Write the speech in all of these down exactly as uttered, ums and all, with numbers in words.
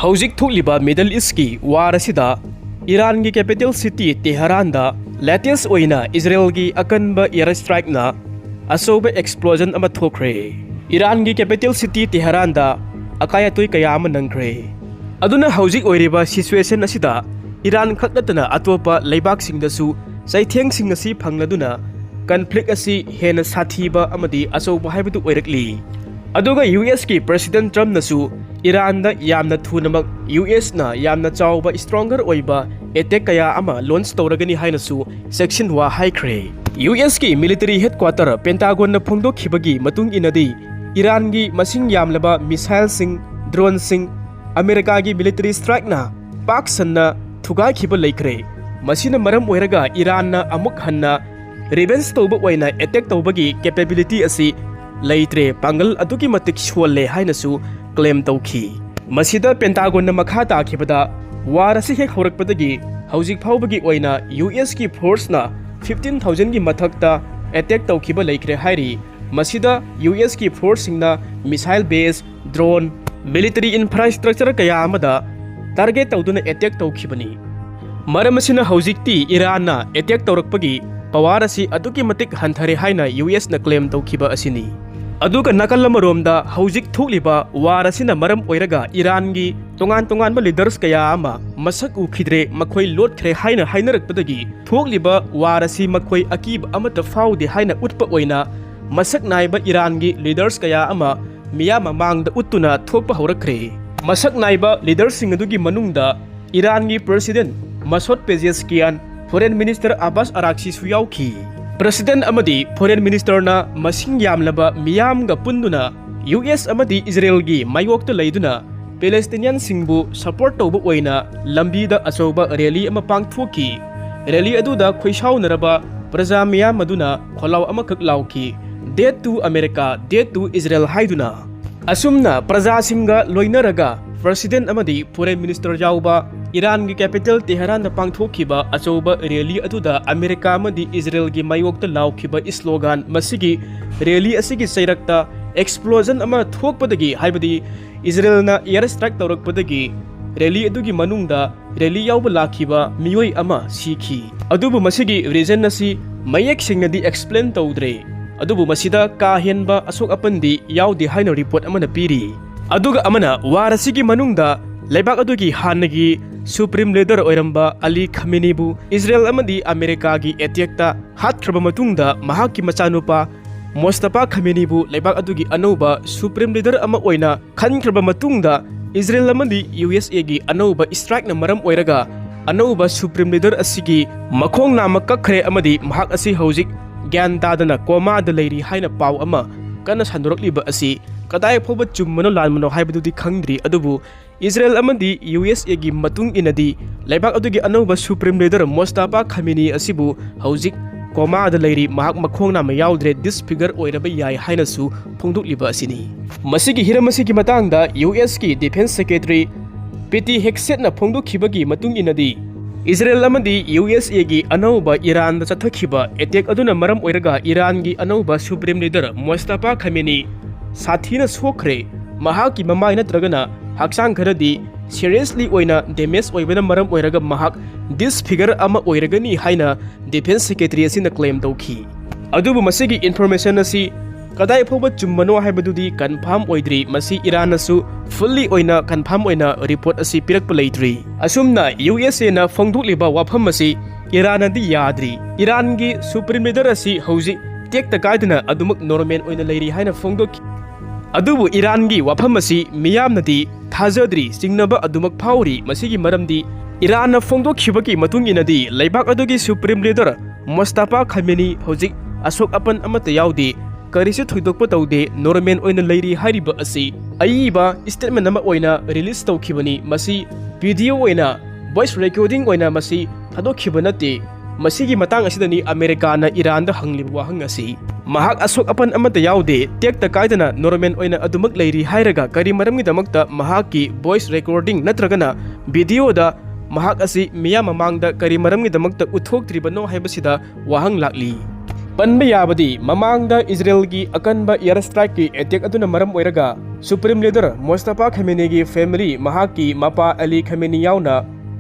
ꯍꯧꯖꯤꯛ ꯊꯣꯛꯂꯤꯕ Middle Eastꯀꯤ war ꯑꯁꯤꯗ ꯏꯔꯥꯟꯒꯤ capital city ꯇꯦꯍꯔꯥꯟꯗ latest ꯑꯣꯏꯅ ꯏꯖꯔꯦꯜꯒꯤ ꯑꯀꯟꯕ air strikeꯅ ꯑꯆꯧꯕ explosion ꯑꯃ ꯊꯣꯛꯈ꯭ꯔꯦ꯫ ꯏꯔꯥꯟꯒꯤ capital city ꯇꯦꯍꯔꯥꯟꯗ ꯑꯀꯥꯏ ꯑꯇꯣꯏ ꯀꯌꯥ ꯑꯃ ꯅꯪꯈ꯭ꯔꯦ꯫ ꯑꯗꯨꯅ ꯍꯧꯖꯤꯛ ꯑꯣꯏꯔꯤꯕ situation ꯑꯁꯤꯗ ꯏꯔꯥꯟ ꯈꯛ ꯅꯠꯇꯅ ꯑꯇꯣꯞꯄ ꯂꯩꯕꯥꯛꯁꯤꯡꯗꯁꯨ ꯆꯩꯊꯦꯡꯁꯤꯡ ꯑꯁꯤ ꯐꯪꯂꯗꯨꯅ conflict ꯑꯁꯤ ꯍꯦꯟꯅ ꯁꯥꯊꯤꯕ ꯑꯃꯗꯤ ꯑꯆꯧꯕ ꯍꯥꯏꯕꯗꯨ ꯑꯣꯏꯔꯛꯂꯤ꯫ ꯑꯗꯨꯒ USꯀꯤ President Trumpꯅꯁꯨ ꯏꯔꯥꯟꯗ ꯌꯥꯝꯅ ꯊꯨꯅꯃꯛ USꯅ ꯌꯥꯝꯅ ꯆꯥꯎꯕ stronger ꯑꯣꯏꯕ attack ꯀꯌꯥ ꯑꯃ launch ꯇꯧꯔꯒꯅꯤ ꯍꯥꯏꯅꯁꯨ ꯆꯦꯛꯁꯤꯟꯋꯥ ꯍꯥꯏꯈ꯭ꯔꯦ꯫ USꯀꯤ military headquarter Pentagonꯅ ꯐꯣꯡꯗꯣꯛꯈꯤꯕꯒꯤ ꯃꯇꯨꯡ ꯏꯟꯅꯗꯤ, ꯏꯔꯥꯟꯒꯤ ꯃꯁꯤꯡ ꯌꯥꯝꯂꯕ missileꯁꯤꯡ, droneꯁꯤꯡ ꯑꯃꯦꯔꯤꯀꯥꯒꯤ military strikeꯅ ꯄꯥꯛ ꯁꯟꯅ ꯊꯨꯒꯥꯏꯈꯤꯕ ꯂꯩꯈ꯭ꯔꯦ꯫ ꯃꯁꯤꯅ ꯃꯔꯝ ꯑꯣꯏꯔꯒ ꯏꯔꯥꯟꯅ ꯑꯃꯨꯛ ꯍꯟꯅ revenge ꯇꯧꯕ ꯑꯣꯏꯅ attack ꯇꯧꯕꯒꯤ capability ꯑꯁꯤ ꯂꯩꯇ꯭ꯔꯦ, ꯄꯥꯡꯒꯜ ꯑꯗꯨꯛꯀꯤ ꯃꯇꯤꯛ ꯁꯣꯜꯂꯦ ꯍꯥꯏꯅꯁꯨ claim ꯇꯧꯈꯤ꯫ ꯃꯁꯤꯗ Pentagonꯅ ꯃꯈꯥ ꯇꯥꯈꯤꯕꯗ, war ꯑꯁꯤ ꯍꯦꯛ ꯍꯧꯔꯛꯄꯗꯒꯤ ꯍꯧꯖꯤꯛ ꯐꯥꯎꯕꯒꯤ ꯑꯣꯏꯅ USꯀꯤ forceꯅ fifteen thousandꯒꯤ ꯃꯊꯛꯇ attack ꯇꯧꯈꯤꯕ ꯂꯩꯈ꯭ꯔꯦ ꯍꯥꯏꯔꯤ꯫ ꯃꯁꯤꯗ USꯀꯤ forceꯁꯤꯡꯅ missile base, drone, military infrastructure ꯀꯌꯥ ꯑꯃꯗ target ꯇꯧꯗꯨꯅ attack ꯇꯧꯈꯤꯕꯅꯤ꯫ ꯃꯔꯝ ꯑꯁꯤꯅ ꯍꯧꯖꯤꯛꯇꯤ ꯏꯔꯥꯟꯅ attack ꯇꯧꯔꯛꯄꯒꯤ power ꯑꯁꯤ ꯑꯗꯨꯛꯀꯤ ꯃꯇꯤꯛ ꯍꯟꯊꯔꯦ ꯍꯥꯏꯅ USꯅ claim ꯇꯧꯈꯤꯕ ꯑꯁꯤꯅꯤ꯫ ꯑꯗꯨꯒ ꯅꯥꯀꯜ ꯑꯃꯔꯣꯝꯗ ꯍꯧꯖꯤꯛ ꯊꯣꯛꯂꯤꯕ war ꯑꯁꯤꯅ ꯃꯔꯝ ꯑꯣꯏꯔꯒ ꯏꯔꯥꯟꯒꯤ ꯇꯣꯉꯥꯟ ꯇꯣꯉꯥꯟꯕ leaders ꯀꯌꯥ ꯑꯃ ꯃꯁꯛ ꯎꯈꯤꯗ꯭ꯔꯦ, ꯃꯈꯣꯏ ꯂꯣꯠꯈ꯭ꯔꯦ ꯍꯥꯏꯅ ꯍꯥꯏꯅꯔꯛꯄꯗꯒꯤ ꯊꯣꯛꯂꯤꯕ war ꯑꯁꯤ ꯃꯈꯣꯏ ꯑꯀꯤꯕ ꯑꯃꯠꯇ ꯐꯥꯎꯗꯦ ꯍꯥꯏꯅ ꯎꯠꯄ ꯑꯣꯏꯅ ꯃꯁꯛ ꯅꯥꯏꯕ ꯏꯔꯥꯟꯒꯤ leaders ꯀꯌꯥ ꯑꯃ ꯃꯤꯌꯥꯝ ꯃꯃꯥꯡꯗ ꯎꯠꯇꯨꯅ ꯊꯣꯛꯄ ꯍꯧꯔꯛꯈ꯭ꯔꯦ꯫ ꯃꯁꯛ ꯅꯥꯏꯕ leaderꯁꯤꯡ ꯑꯗꯨꯒꯤ ꯃꯅꯨꯡꯗ ꯏꯔꯥꯟꯒꯤ President ꯃꯁꯣꯗ ꯄꯦꯖꯦꯁꯀꯤꯌꯥꯟ, Foreign Minister ꯑꯕꯥꯁ ꯑꯔꯥꯛꯁꯤꯁꯨ ꯌꯥꯎꯈꯤ꯫ President ꯑꯃꯗꯤ Foreign Ministerꯅ ꯃꯁꯤꯡ ꯌꯥꯝꯂꯕ ꯃꯤꯌꯥꯝꯒ ꯄꯨꯟꯗꯨꯅ US ꯑꯃꯗꯤ ꯏꯖꯔꯦꯜꯒꯤ ꯃꯥꯌꯣꯛꯇ ꯂꯩꯗꯨꯅ Palestinianꯁꯤꯡꯕꯨ support ꯇꯧꯕ ꯑꯣꯏꯅ ꯂꯝꯕꯤꯗ ꯑꯆꯧꯕ rally ꯑꯃ ꯄꯥꯡꯊꯣꯛꯈꯤ꯫ Rally ꯑꯗꯨꯗ ꯈꯣꯏꯁꯥꯎꯅꯔꯕ ꯄ꯭ꯔꯖꯥ ꯃꯤꯌꯥꯝ ꯑꯗꯨꯅ ꯈꯣꯜꯂꯥꯎ ꯑꯃꯈꯛ ꯂꯥꯎꯈꯤ, "Death to America, death to Israel" ꯍꯥꯏꯗꯨꯅ꯫ ꯑꯁꯨꯝꯅ ꯄ꯭ꯔꯖꯥꯁꯤꯡꯒ ꯂꯣꯏꯅꯔꯒ President ꯑꯃꯗꯤ Foreign Minister ꯌꯥꯎꯕ ꯏꯔꯥꯟꯒꯤ capital ꯇꯦꯍꯔꯥꯟꯗ ꯄꯥꯡꯊꯣꯛꯈꯤꯕ ꯑꯆꯧꯕ rally ꯑꯗꯨꯗ ꯑꯃꯦꯔꯤꯀꯥ ꯑꯃꯗꯤ ꯏꯖꯔꯦꯜꯒꯤ ꯃꯥꯌꯣꯛꯇ ꯂꯥꯎꯈꯤꯕ slogan ꯃꯁꯤꯒꯤ rally ꯑꯁꯤꯒꯤ ꯆꯩꯔꯛꯇ ꯑꯦꯛꯁꯄ꯭ꯂꯣꯖꯟ ꯑꯃ ꯊꯣꯛꯄꯗꯒꯤ, ꯍꯥꯏꯕꯗꯤ ꯏꯖꯔꯦꯜꯅ ꯑꯦꯌꯔ ꯁ꯭ꯇ꯭ꯔꯥꯏꯛ ꯇꯧꯔꯛꯄꯗꯒꯤ ꯔꯦꯂꯤ ꯑꯗꯨꯒꯤ ꯃꯅꯨꯡꯗ ꯔꯦꯂꯤ ꯌꯥꯎꯕ ꯂꯥꯛꯈꯤꯕ ꯃꯤꯑꯣꯏ ꯑꯃ ꯁꯤꯈꯤ꯫ ꯑꯗꯨꯕꯨ ꯃꯁꯤꯒꯤ ꯔꯤꯖꯟ ꯑꯁꯤ ꯃꯌꯦꯛ ꯁꯦꯡꯅꯗꯤ ꯑꯦꯛꯁꯄ꯭ꯂꯦꯟ ꯇꯧꯗ꯭ꯔꯦ꯫ ꯑꯗꯨꯕꯨ ꯃꯁꯤꯗ ꯀꯥ ꯍꯦꯟꯕ ꯑꯁꯣꯛ ꯑꯄꯟꯗꯤ ꯌꯥꯎꯗꯦ ꯍꯥꯏꯅ ꯔꯤꯄꯣꯔꯠ ꯑꯃꯅ ꯄꯤꯔꯤ꯫ ꯑꯗꯨꯒ ꯑꯃꯅ ꯋꯥꯔ ꯑꯁꯤꯒꯤ ꯃꯅꯨꯡꯗ ꯂꯩꯕꯥꯛ ꯑꯗꯨꯒꯤ ꯍꯥꯟꯅꯒꯤ ꯁꯨꯄ꯭ꯔꯤꯝ ꯂꯤꯗꯔ ꯑꯣꯏꯔꯝꯕ ꯑꯂꯤ ꯈꯃꯦꯅꯤꯕꯨ ꯏꯖꯔꯦꯜ ꯑꯃꯗꯤ ꯑꯃꯦꯔꯤꯀꯥꯒꯤ ꯑꯦꯇꯦꯛꯇ ꯍꯥꯠꯈ꯭ꯔꯕ ꯃꯇꯨꯡꯗ, ꯃꯍꯥꯛꯀꯤ ꯃꯆꯥꯅꯨꯄꯥ ꯃꯣꯁꯇꯐꯥ ꯈꯃꯦꯅꯤꯕꯨ ꯂꯩꯕꯥꯛ ꯑꯗꯨꯒꯤ ꯑꯅꯧꯕ ꯁꯨꯄ꯭ꯔꯤꯝ ꯂꯤꯗꯔ ꯑꯃ ꯑꯣꯏꯅ ꯈꯟꯈ꯭ꯔꯕ ꯃꯇꯨꯡꯗ, ꯏꯖꯔꯦꯜ ꯑꯃꯗꯤ ꯌꯨ ꯑꯦꯁ ꯑꯦꯒꯤ ꯑꯅꯧꯕ ꯁ꯭ꯇ꯭ꯔꯥꯏꯛꯅ ꯃꯔꯝ ꯑꯣꯏꯔꯒ ꯑꯅꯧꯕ ꯁꯨꯄ꯭ꯔꯤꯝ ꯂꯤꯗꯔ ꯑꯁꯤꯒꯤ ꯃꯈꯣꯡ ꯅꯥꯝꯃ ꯀꯛꯈ꯭ꯔꯦ ꯑꯃꯗꯤ ꯃꯍꯥꯛ ꯑꯁꯤ ꯍꯧꯖꯤꯛ ꯒ꯭ꯌꯥꯟ ꯇꯥꯗꯅ ꯀꯣꯃꯥꯗ ꯂꯩꯔꯤ ꯍꯥꯏꯅ ꯄꯥꯎ ꯑꯃ ꯀꯟꯅ ꯁꯟꯗꯣꯔꯛꯂꯤꯕ ꯑꯁꯤ ꯀꯗꯥꯏ ꯐꯥꯎꯕ ꯆꯨꯝꯕꯅꯣ ꯂꯥꯟꯕꯅꯣ ꯍꯥꯏꯕꯗꯨꯗꯤ ꯈꯪꯗ꯭ꯔꯤ꯫ ꯑꯗꯨꯕꯨ ꯏꯖꯔꯦꯜ ꯑꯃꯗꯤ ꯌꯨ ꯑꯦꯁ ꯑꯦꯒꯤ ꯃꯇꯨꯡ ꯏꯟꯅꯗꯤ, ꯂꯩꯕꯥꯛ ꯑꯗꯨꯒꯤ ꯑꯅꯧꯕ ꯁꯨꯄ꯭ꯔꯤꯝ ꯂꯤꯗꯔ ꯃꯣꯁꯇꯥꯐꯥ ꯈꯥꯃꯤꯅꯤ ꯑꯁꯤꯕꯨ ꯍꯧꯖꯤꯛ ꯀꯣꯃꯥꯗ ꯂꯩꯔꯤ, ꯃꯍꯥꯛ ꯃꯈꯣꯡ ꯅꯥꯝꯃ ꯌꯥꯎꯗ꯭ꯔꯦ, ꯗꯤꯁꯐꯤꯒꯔ ꯑꯣꯏꯔꯕ ꯌꯥꯏ ꯍꯥꯏꯅꯁꯨ ꯐꯣꯡꯗꯣꯛꯂꯤꯕ ꯑꯁꯤꯅꯤ꯫ ꯃꯁꯤꯒꯤ ꯍꯤꯔꯝ ꯑꯁꯤꯒꯤ ꯃꯇꯥꯡꯗ ꯌꯨ ꯑꯦꯁꯀꯤ ꯗꯤꯐꯦꯟꯁ ꯁꯦꯀ꯭ꯔꯦꯇꯔꯤ ꯄꯤꯇꯤ ꯍꯦꯛꯁꯦꯠꯅ ꯐꯣꯡꯗꯣꯛꯈꯤꯕꯒꯤ ꯃꯇꯨꯡ ꯏꯟꯅꯗꯤ, ꯏꯖꯔꯦꯜ ꯑꯃꯗꯤ ꯌꯨ ꯑꯦꯁ ꯑꯦꯒꯤ ꯑꯅꯧꯕ ꯏꯔꯥꯟꯗ ꯆꯠꯊꯈꯤꯕ ꯑꯦꯇꯦꯛ ꯑꯗꯨꯅ ꯃꯔꯝ ꯑꯣꯏꯔꯒ ꯏꯔꯥꯟꯒꯤ ꯑꯅꯧꯕ ꯁꯨꯄ꯭ꯔꯤꯝ ꯂꯤꯗꯔ ꯃꯣꯁꯇꯥꯐꯥ ꯈꯥꯃꯦꯅꯤ ꯁꯥꯊꯤꯅ ꯁꯣꯛꯈ꯭ꯔꯦ꯫ ꯃꯍꯥꯛꯀꯤ ꯃꯃꯥꯏ ꯅꯠꯇ꯭ꯔꯒꯅ ꯍꯛꯆꯥꯡ ꯈꯔꯗꯤ ꯁꯤꯔꯤꯌꯁꯂꯤ ꯑꯣꯏꯅ ꯗꯦꯃꯦꯖ ꯑꯣꯏꯕꯅ ꯃꯔꯝ ꯑꯣꯏꯔꯒ ꯃꯍꯥꯛ ꯗꯤꯁꯐꯤꯒꯔ ꯑꯃ ꯑꯣꯏꯔꯒꯅꯤ ꯍꯥꯏꯅ ꯗꯤꯐꯦꯟꯁ ꯁꯦꯀ꯭ꯔꯦꯇꯔꯤ ꯑꯁꯤꯅ ꯀ꯭ꯂꯦꯝ ꯇꯧꯈꯤ꯫ ꯑꯗꯨꯕꯨ ꯃꯁꯤꯒꯤ ꯏꯟꯐꯣꯔꯃꯦꯁꯟ ꯑꯁꯤ ꯀꯗꯥꯏ ꯐꯥꯎꯕ ꯆꯨꯝꯕꯅꯣ ꯍꯥꯏꯕꯗꯨꯗꯤ ꯀꯟꯐꯥꯔꯝ ꯑꯣꯏꯗ꯭ꯔꯤ꯫ ꯃꯁꯤ ꯏꯔꯥꯟꯅꯁꯨ ꯐꯨꯜꯂꯤ ꯑꯣꯏꯅ ꯀꯟꯐꯥꯔꯝ ꯑꯣꯏꯅ ꯔꯤꯄꯣꯔꯠ ꯑꯁꯤ ꯄꯤꯔꯛꯄ ꯂꯩꯇ꯭ꯔꯤ꯫ ꯑꯁꯨꯝꯅ ꯌꯨ ꯑꯦꯁ ꯑꯦꯅ ꯐꯣꯡꯗꯣꯛꯂꯤꯕ ꯋꯥꯐꯝ ꯑꯁꯤ ꯏꯔꯥꯟꯅꯗꯤ ꯌꯥꯗ꯭ꯔꯤ꯫ ꯏꯔꯥꯟꯒꯤ ꯁꯨꯄ꯭ꯔꯤꯝ ꯂꯤꯗꯔ ꯑꯁꯤ ꯍꯧꯖꯤꯛ ꯇꯦꯛꯇ ꯀꯥꯏꯗꯅ ꯑꯗꯨꯃꯛ ꯅꯣꯔꯃꯦꯜ ꯑꯣꯏꯅ ꯂꯩꯔꯤ ꯍꯥꯏꯅ ꯐꯣꯡꯗꯣꯛꯈꯤ꯫ ꯑꯗꯨꯕꯨ ꯏꯔꯥꯟꯒꯤ ꯋꯥꯐꯝ ꯑꯁꯤ ꯃꯤꯌꯥꯝꯅꯗꯤ ꯊꯥꯖꯗ꯭ꯔꯤ, ꯆꯤꯡꯅꯕ ꯑꯗꯨꯃꯛ ꯐꯥꯎꯔꯤ꯫ ꯃꯁꯤꯒꯤ ꯃꯔꯝꯗꯤ ꯏꯔꯥꯟꯅ ꯐꯣꯡꯗꯣꯛꯈꯤꯕꯒꯤ ꯃꯇꯨꯡ ꯏꯟꯅꯗꯤ, ꯂꯩꯕꯥꯛ ꯑꯗꯨꯒꯤ ꯁꯨꯄ꯭ꯔꯤꯝ ꯂꯤꯗꯔ ꯃꯣꯁꯇꯥꯐꯥ ꯈꯥꯃꯦꯅꯤ ꯍꯧꯖꯤꯛ ꯑꯁꯣꯛ ꯑꯄꯟ ꯑꯃꯠꯇ ꯌꯥꯎꯗꯦ, ꯀꯔꯤꯁꯨ ꯊꯣꯏꯗꯣꯛꯄ ꯇꯧꯗꯦ, ꯅꯣꯔꯃꯦꯜ ꯑꯣꯏꯅ ꯂꯩꯔꯤ ꯍꯥꯏꯔꯤꯕ ꯑꯁꯤ ꯑꯏꯕ ꯁ꯭ꯇꯦꯠꯃꯦꯟ ꯑꯃ ꯑꯣꯏꯅ ꯔꯤꯂꯤꯖ ꯇꯧꯈꯤꯕꯅꯤ꯫ ꯃꯁꯤ ꯚꯤꯗꯤꯑꯣ ꯑꯣꯏꯅ, ꯚꯣꯏꯁ ꯔꯦꯀꯣꯔꯗꯤꯡ ꯑꯣꯏꯅ ꯃꯁꯤ ꯊꯥꯗꯣꯛꯈꯤꯕ ꯅꯠꯇꯦ꯫ ꯃꯁꯤꯒꯤ ꯃꯇꯥꯡ ꯑꯁꯤꯗꯅꯤ ꯑꯃꯦꯔꯤꯀꯥꯅ ꯏꯔꯥꯟꯗ ꯍꯪꯂꯤꯕ ꯋꯥꯍꯪ ꯑꯁꯤ꯫ ꯃꯍꯥꯛ ꯑꯁꯣꯛ ꯑꯄꯟ ꯑꯃꯠꯇ ꯌꯥꯎꯗꯦ, ꯇꯦꯛꯇ ꯀꯥꯏꯗꯅ ꯅꯣꯔꯃꯦꯜ ꯑꯣꯏꯅ ꯑꯗꯨꯃꯛ ꯂꯩꯔꯤ ꯍꯥꯏꯔꯒ ꯀꯔꯤ ꯃꯔꯝꯒꯤꯗꯃꯛꯇ ꯃꯍꯥꯛꯀꯤ ꯚꯣꯏꯁ ꯔꯦꯀꯣꯔꯗꯤꯡ ꯅꯠꯇ꯭ꯔꯒꯅ ꯚꯤꯗꯤꯑꯣꯗ ꯃꯍꯥꯛ ꯑꯁꯤ ꯃꯤꯌꯥꯝ ꯃꯃꯥꯡꯗ ꯀꯔꯤ ꯃꯔꯝꯒꯤꯗꯃꯛꯇ ꯎꯠꯊꯣꯛꯇ꯭ꯔꯤꯕꯅꯣ ꯍꯥꯏꯕꯁꯤꯗ ꯋꯥꯍꯪ ꯂꯥꯛꯂꯤ꯫ ꯄꯟꯕ ꯌꯥꯕꯗꯤ, ꯃꯃꯥꯡꯗ ꯏꯖꯔꯦꯜꯒꯤ ꯑꯀꯟꯕ air strikeꯀꯤ attack ꯑꯗꯨꯅ ꯃꯔꯝ ꯑꯣꯏꯔꯒ Supreme Leader ꯃꯣꯁꯇꯐꯥ ꯈꯃꯦꯅꯤꯒꯤ family, ꯃꯍꯥꯛꯀꯤ ꯃꯄꯥ ꯑꯂꯤ ꯈꯃꯦꯅꯤ ꯌꯥꯎꯅ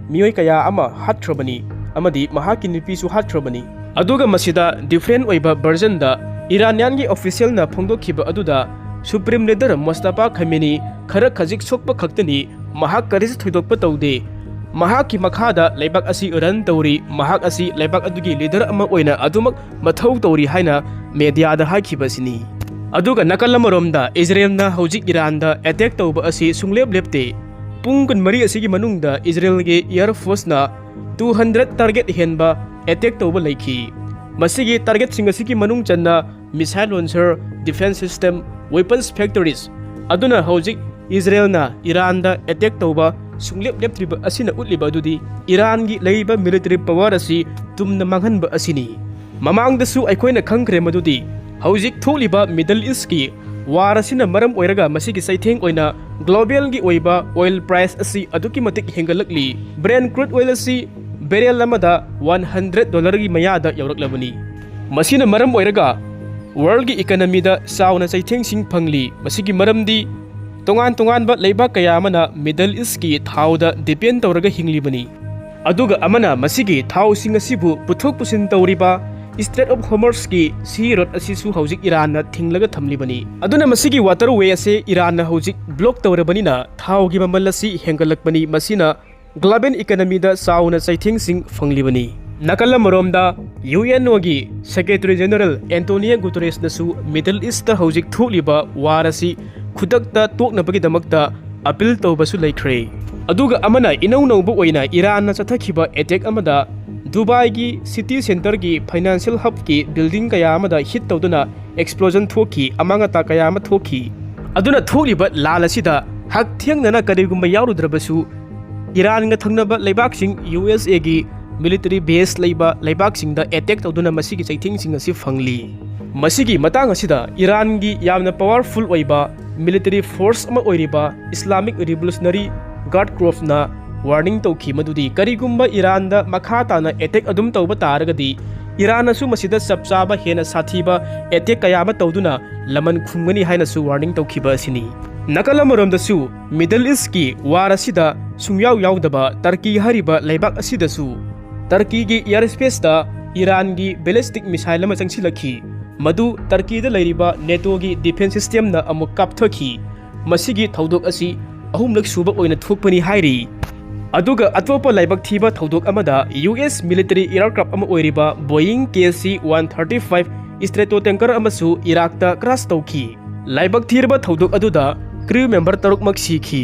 ꯃꯤꯑꯣꯏ ꯀꯌꯥ ꯑꯃ ꯍꯥꯠꯈ꯭ꯔꯕꯅꯤ ꯑꯃꯗꯤ ꯃꯍꯥꯛꯀꯤ ꯅꯨꯄꯤꯁꯨ ꯍꯥꯠꯈ꯭ꯔꯕꯅꯤ꯫ ꯑꯗꯨꯒ ꯃꯁꯤꯗ different ꯑꯣꯏꯕ versionꯗ Iranianꯒꯤ officialꯅ ꯐꯣꯡꯗꯣꯛꯈꯤꯕ ꯑꯗꯨꯗ, Supreme Leader ꯃꯣꯁꯇꯐꯥ ꯈꯃꯦꯅꯤ ꯈꯔ ꯈꯖꯤꯛ ꯁꯣꯛꯄ ꯈꯛꯇꯅꯤ, ꯃꯍꯥꯛ ꯀꯔꯤꯁꯨ ꯊꯣꯏꯗꯣꯛꯄ ꯇꯧꯗꯦ꯫ ꯃꯍꯥꯛꯀꯤ ꯃꯈꯥꯗ ꯂꯩꯕꯥꯛ ꯑꯁꯤ run ꯇꯧꯔꯤ, ꯃꯍꯥꯛ ꯑꯁꯤ ꯂꯩꯕꯥꯛ ꯑꯗꯨꯒꯤ leader ꯑꯃ ꯑꯣꯏꯅ ꯑꯗꯨꯃꯛ ꯃꯊꯧ ꯇꯧꯔꯤ ꯍꯥꯏꯅ mediaꯗ ꯍꯥꯏꯈꯤꯕ ꯑꯁꯤꯅꯤ꯫ ꯑꯗꯨꯒ ꯅꯥꯀꯜ ꯑꯃꯔꯣꯝꯗ ꯏꯖꯔꯦꯜꯅ ꯍꯧꯖꯤꯛ ꯏꯔꯥꯟꯗ attack ꯇꯧꯕ ꯑꯁꯤ ꯁꯨꯡꯂꯦꯞ ꯂꯦꯞꯇꯦ꯫ ꯄꯨꯡ ꯀꯨꯟꯃꯔꯤ ꯑꯁꯤꯒꯤ ꯃꯅꯨꯡꯗ ꯏꯖꯔꯦꯜꯒꯤ air forceꯅ two hundred target ꯍꯦꯟꯕ attack ꯇꯧꯕ ꯂꯩꯈꯤ꯫ ꯃꯁꯤꯒꯤ targetꯁꯤꯡ ꯑꯁꯤꯒꯤ ꯃꯅꯨꯡ ꯆꯟꯅ missile launcher, defense system, weapons factories꯫ ꯑꯗꯨꯅ ꯍꯧꯖꯤꯛ ꯏꯖꯔꯦꯜꯅ ꯏꯔꯥꯟꯗ attack ꯇꯧꯕ ꯁꯨꯡꯂꯦꯞ ꯂꯦꯞꯇ꯭ꯔꯤꯕ ꯑꯁꯤꯅ ꯎꯠꯂꯤꯕ ꯑꯗꯨꯗꯤ ꯏꯔꯥꯟꯒꯤ ꯂꯩꯔꯤꯕ military power ꯑꯁꯤ ꯇꯨꯝꯅ ꯃꯥꯡꯍꯟꯕ ꯑꯁꯤꯅꯤ꯫ ꯃꯃꯥꯡꯗꯁꯨ ꯑꯩꯈꯣꯏꯅ ꯈꯪꯈ꯭ꯔꯦ ꯃꯗꯨꯗꯤ ꯍꯧꯖꯤꯛ ꯊꯣꯛꯂꯤꯕ Middle Eastꯀꯤ war ꯑꯁꯤꯅ ꯃꯔꯝ ꯑꯣꯏꯔꯒ ꯃꯁꯤꯒꯤ ꯆꯩꯊꯦꯡ ꯑꯣꯏꯅ globalꯒꯤ ꯑꯣꯏꯕ oil price ꯑꯁꯤ ꯑꯗꯨꯛꯀꯤ ꯃꯇꯤꯛ ꯍꯦꯟꯒꯠꯂꯛꯂꯤ꯫ Brent crude oil ꯑꯁꯤ barrel ꯑꯃꯗ one hundred dollarꯒꯤ ꯃꯌꯥꯗ ꯌꯧꯔꯛꯂꯕꯅꯤ꯫ ꯃꯁꯤꯅ ꯃꯔꯝ ꯑꯣꯏꯔꯒ worldꯒꯤ economyꯗ ꯆꯥꯎꯅ ꯆꯩꯊꯦꯡꯁꯤꯡ ꯐꯪꯂꯤ꯫ ꯃꯁꯤꯒꯤ ꯃꯔꯝꯗꯤ ꯇꯣꯉꯥꯟ ꯇꯣꯉꯥꯟꯕ ꯂꯩꯕꯥꯛ ꯀꯌꯥ ꯑꯃꯅ Middle Eastꯀꯤ ꯊꯥꯎꯗ depend ꯇꯧꯔꯒ ꯍꯤꯡꯂꯤꯕꯅꯤ꯫ ꯑꯗꯨꯒ ꯑꯃꯅ ꯃꯁꯤꯒꯤ ꯊꯥꯎꯁꯤꯡ ꯑꯁꯤꯕꯨ ꯄꯨꯊꯣꯛ ꯄꯨꯁꯤꯟ ꯇꯧꯔꯤꯕ Strait of Hormuzꯀꯤ sea route ꯑꯁꯤꯁꯨ ꯍꯧꯖꯤꯛ ꯏꯔꯥꯟꯅ ꯊꯤꯡꯂꯒ ꯊꯝꯂꯤꯕꯅꯤ꯫ ꯑꯗꯨꯅ ꯃꯁꯤꯒꯤ waterway ꯑꯁꯤ ꯏꯔꯥꯟꯅ ꯍꯧꯖꯤꯛ block ꯇꯧꯔꯕꯅꯤꯅ ꯊꯥꯎꯒꯤ ꯃꯃꯜ ꯑꯁꯤ ꯍꯦꯟꯒꯠꯂꯛꯄꯅꯤ꯫ ꯃꯁꯤꯅ global economyꯗ ꯆꯥꯎꯅ ꯆꯩꯊꯦꯡꯁꯤꯡ ꯐꯪꯂꯤꯕꯅꯤ꯫ ꯅꯥꯀꯜ ꯑꯃꯔꯣꯝꯗ UNOꯒꯤ Secretary General Antonio Guterresꯅꯁꯨ Middle Eastꯇ ꯍꯧꯖꯤꯛ ꯊꯣꯛꯂꯤꯕ war ꯑꯁꯤ ꯈꯨꯗꯛꯇ ꯇꯣꯛꯅꯕꯒꯤꯗꯃꯛꯇ appeal ꯇꯧꯕꯁꯨ ꯂꯩꯈ꯭ꯔꯦ꯫ ꯑꯗꯨꯒ ꯑꯃꯅ ꯏꯅꯧ ꯅꯧꯕ ꯑꯣꯏꯅ ꯏꯔꯥꯟꯅ ꯆꯠꯊꯈꯤꯕ attack ꯑꯃꯗ ꯗꯨꯕꯥꯏꯒꯤ city centreꯒꯤ financial hubꯀꯤ building ꯀꯌꯥ ꯑꯃꯗ hit ꯇꯧꯗꯨꯅ explosion ꯊꯣꯛꯈꯤ, ꯑꯃꯥꯡ ꯑꯇꯥ ꯀꯌꯥ ꯑꯃ ꯊꯣꯛꯈꯤ꯫ ꯑꯗꯨꯅ ꯊꯣꯛꯂꯤꯕ ꯂꯥꯜ ꯑꯁꯤꯗ ꯍꯛꯊꯦꯡꯅꯅ ꯀꯔꯤꯒꯨꯝꯕ ꯌꯥꯎꯔꯨꯗ꯭ꯔꯕꯁꯨ, ꯏꯔꯥꯟꯒ ꯊꯪꯅꯕ ꯂꯩꯕꯥꯛꯁꯤꯡ USAꯒꯤ military base ꯂꯩꯕ ꯂꯩꯕꯥꯛꯁꯤꯡꯗ attack ꯇꯧꯗꯨꯅ ꯃꯁꯤꯒꯤ ꯆꯩꯊꯦꯡꯁꯤꯡ ꯑꯁꯤ ꯐꯪꯂꯤ꯫ ꯃꯁꯤꯒꯤ ꯃꯇꯥꯡ ꯑꯁꯤꯗ ꯏꯔꯥꯟꯒꯤ ꯌꯥꯝꯅ powerful ꯑꯣꯏꯕ military force ꯑꯃ ꯑꯣꯏꯔꯤꯕ Islamic Revolutionary Guard Corpsꯅ warning ꯇꯧꯈꯤ ꯃꯗꯨꯗꯤ ꯀꯔꯤꯒꯨꯝꯕ ꯏꯔꯥꯟꯗ ꯃꯈꯥ ꯇꯥꯅ attack ꯑꯗꯨꯝ ꯇꯧꯕ ꯇꯥꯔꯒꯗꯤ ꯏꯔꯥꯟꯅꯁꯨ ꯃꯁꯤꯗ ꯆꯞ ꯆꯥꯕ ꯍꯦꯟꯅ ꯁꯥꯊꯤꯕ ꯑꯦꯇꯦꯛ ꯀꯌꯥ ꯑꯃ ꯇꯧꯗꯨꯅ ꯂꯃꯟ ꯈꯨꯝꯒꯅꯤ ꯍꯥꯏꯅꯁꯨ ꯋꯥꯔꯅꯤꯡ ꯇꯧꯈꯤꯕ ꯑꯁꯤꯅꯤ꯫ ꯅꯥꯀꯜ ꯑꯃꯔꯣꯝꯗꯁꯨ ꯃꯤꯗꯜ ꯏꯁꯀꯤ ꯋꯥꯔ ꯑꯁꯤꯗ ꯁꯨꯡꯌꯥꯎ ꯌꯥꯎꯗꯕ ꯇꯔꯀꯤ ꯍꯥꯏꯔꯤꯕ ꯂꯩꯕꯥꯛ ꯑꯁꯤꯗꯁꯨ ꯇꯔꯀꯤꯒꯤ ꯏꯌꯥꯔ ꯁ꯭ꯄꯦꯁꯇ ꯏꯔꯥꯟꯒꯤ ꯕꯦꯂꯤꯁꯇꯤꯛ ꯃꯤꯁꯥꯏꯜ ꯑꯃ ꯆꯪꯁꯤꯜꯂꯛꯈꯤ꯫ ꯃꯗꯨ ꯇꯔꯀꯤꯗ ꯂꯩꯔꯤꯕ ꯅꯦꯇꯣꯒꯤ ꯗꯤꯐꯦꯟꯁ ꯁꯤꯁꯇꯦꯝꯅ ꯑꯃꯨꯛ ꯀꯥꯞꯊꯈꯤ꯫ ꯃꯁꯤꯒꯤ ꯊꯧꯗꯣꯛ ꯑꯁꯤ ꯑꯍꯨꯝꯂꯛ ꯁꯨꯕ ꯑꯣꯏꯅ ꯊꯣꯛꯄꯅꯤ ꯍꯥꯏꯔꯤ꯫ ꯑꯗꯨꯒ ꯑꯇꯣꯞꯄ ꯂꯥꯏꯕꯛ ꯊꯤꯕ ꯊꯧꯗꯣꯛ ꯑꯃꯗ ꯌꯨ ꯑꯦꯁ ꯃꯤꯂꯤꯇꯔꯤ ꯑꯦꯌꯔꯀ꯭ꯔꯥꯐ ꯑꯃ ꯑꯣꯏꯔꯤꯕ Boeing K C one thirty five stratotanker ꯑꯃꯁꯨ ꯏꯔꯥꯛꯇ ꯀ꯭ꯔꯥꯁ ꯇꯧꯈꯤ꯫ ꯂꯥꯏꯕꯛ ꯊꯤꯔꯕ ꯊꯧꯗꯣꯛ ꯑꯗꯨꯗ ꯀ꯭ꯔꯤꯎ ꯃꯦꯝꯕꯔ ꯇꯔꯨꯛꯃꯛ ꯁꯤꯈꯤ꯫